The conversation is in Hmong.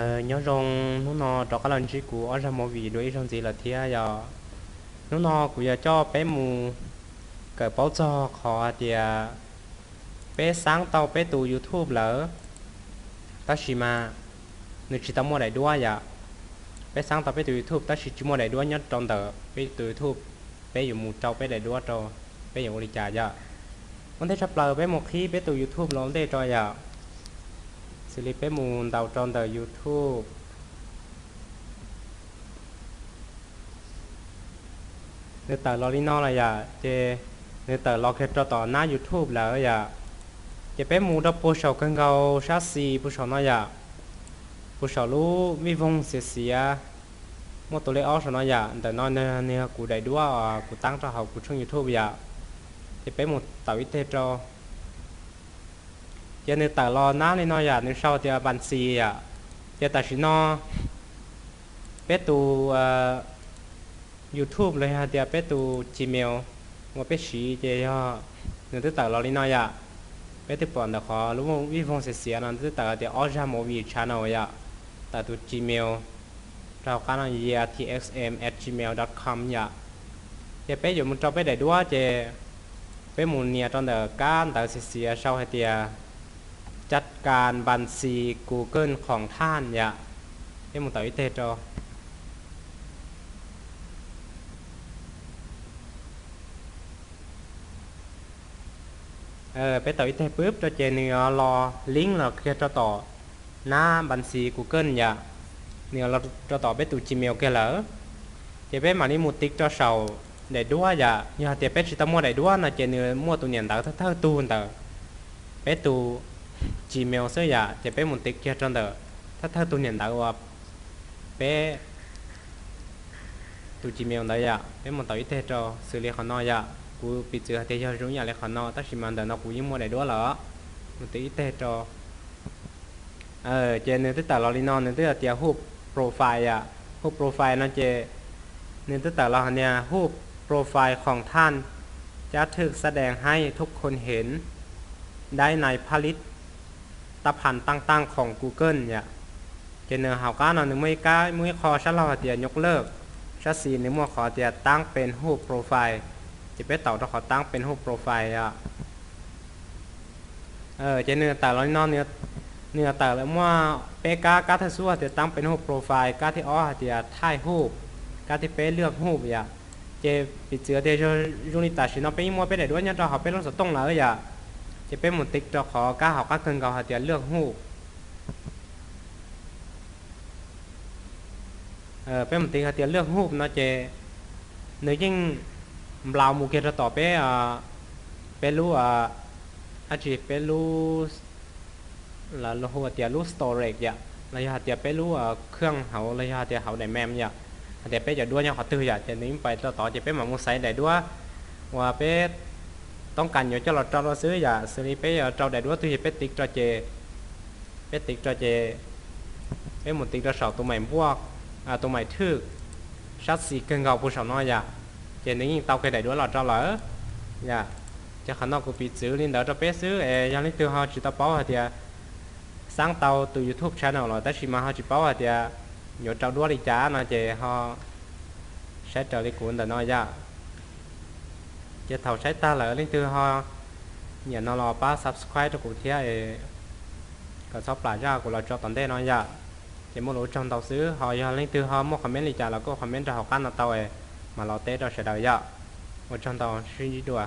Nyob zoo, hnub no rov qab los ntsib kuv Ob Zaj Movie dua ib zaug ntxiv lawm thiab yom. Hnub no kuv yuav coj peb mus kawm paub txog qhov hais tias peb xaab tau peb tus YouTube lawm, tab sis mas nws tsis tau muaj daim duab yom. Peb xaab tau peb tus YouTube tab sis tsis muaj daim duab nyob rau ntawm peb tus YouTube. Peb yuav mus rau peb daim duab rau, peb yuav ua li cas yom? Ua ntej tshaj plaws peb mus qhib peb tus YouTube los ntej tso yom. Xws li peb mus ntaus rau ntawm YouTube. Nws tawm los li no lawm yom, ces nws tawm los kiag rau tom nab YouTube lawm yom. Ces peb mus rau puag saum kawg nkaus sab xis puag saum no yom, puag saum lub vij voog xiav xiav, muaj tus lej ob saum no yom. Ntawm no nws yog kuv daim duab kuv taab rau hauv kuv tshooj YouTube yom. Ces peb mus tawm ib teg rau. Ces nws tawm los nab li no yom, nws sau tias npas xis yom. Ces tam sim no peb tus YouTube los yog hais tias peb tus Gmail uas peb siv ces yog nws twb tawm los li no yom. Peb twb pom ntawm qhov lub vij voog xiav xiav no twb tawm tias Ob Zaj Movie Channel yom, tawm tus Gmail rau hauv qab no, yatxm at gmail dot com yom. Ces peb yuav mus rau peb daim duab ces peb mus nias rau ntawm kab ntawv xiav xiav sau hais tias caj kas npas xis Google khoom thaj yom. Peb mus tawm ib teg rau. Peb tawm ib teg pwb rau ces nws yuav los link los kiag rau tom nab npas xis Google yom. Nws yuav los rau tom peb tus Gmail kiag lawm. Ces peb mam li mus tiv rau saum daim duab yom. Yog hais tias peb tsis tau muaj daim duab no ces nws muaj tus niam ntawv thawj thawj tug ntawm peb tus Gmail xwb yom. Ces peb mus tiv kiag rau ntawm thawj thawj tug niam ntawv uas peb tus Gmail ntawd yom. Peb mus tau ib teg rau xws li qhov no yom. Kuv piv txwv hais tias yog zoo ib yam li qhov no tab sis mas ntawm no kuv yeej muaj daim duab lawm. Mus tiv ib teg rau. Ces nws twb tawm los li no, nws twb hais tias hu profile yom. Hu profile no ces nws twb tawm los hais tias hu profile khoom thaj, cab thwj xab dees haib thub khoom hev, dai nais phab lib tab phas taaj taaj khoom Google yom. Ces nws hauv qab no nws muaj ib kab, muaj ib qho sab laug hais tias nyuj lawj, sab xis nws muaj qhov tias taab pes hu profile. Ces peb taus rau qhov taab pes hu profile yom. Ces nws tawm los li no, nws tawm lawm muaj peb kab, kab thawj xub hais tias taab pes hu profile, kab thib ob hais tias thaij hu, kab thib peb lwaj hu yom. Ces piv txwv tias zoo li tam sim no peb yeej muaj peb daim duab nyob rau hauv peb lub xov tooj lawm yom. Ces peb mus tiv rau qhov kab hauv qab kawg nkaus hais tias lwaj hu. Peb mus tiv hais tias lwaj hu no ces nws yeej nplau mus kiag rau tom peb, peb lub, dab tsi, peb lub, lawv hu tias lub storage yom, los yog hais tias peb lub khaj hauv los yog hais tias hauv daim mem yom, hais tias peb cov duab nyob qhov twg yom, ces nws yeej pais rau tod ces peb mam mus xaiv daim duab uas peb toob kas yuav coj los rau rau xwb yom. Xws li peb yuav rau daim duab twg ces peb tiv rau ces, peb tiv rau ces peb mus tiv rau saum tus maim npuaj, tus maim thwj, sab xis kawg nkaus puag saum no yom. Ces nws yeej tau kiag daim duab los rau lawm yom. Ces qhov no kuv piv txwv li ntawd rau peb xwb es yog leej twg ho tsis tau paub hais tias xaab tau tus YouTube channel los tab sis mas ho tsis paub hais tias yuav rau duab li cas no ces ho saib raws li kuv ntawm no yom. Ces thaum saib tag lawm leej twg ho nyiam no los pab subscribe rau kuv thiab es kom txhob plam zaj kuv los tso tom ntej no yom. Ces muaj lus ua tsaug ntau xwb, ho yog leej twg ho muaj comment li cas los kuj comment rau hauv qab no tau es mam los teb rau sawv daws yom. Ua tsaug ntau, sib ntsib dua.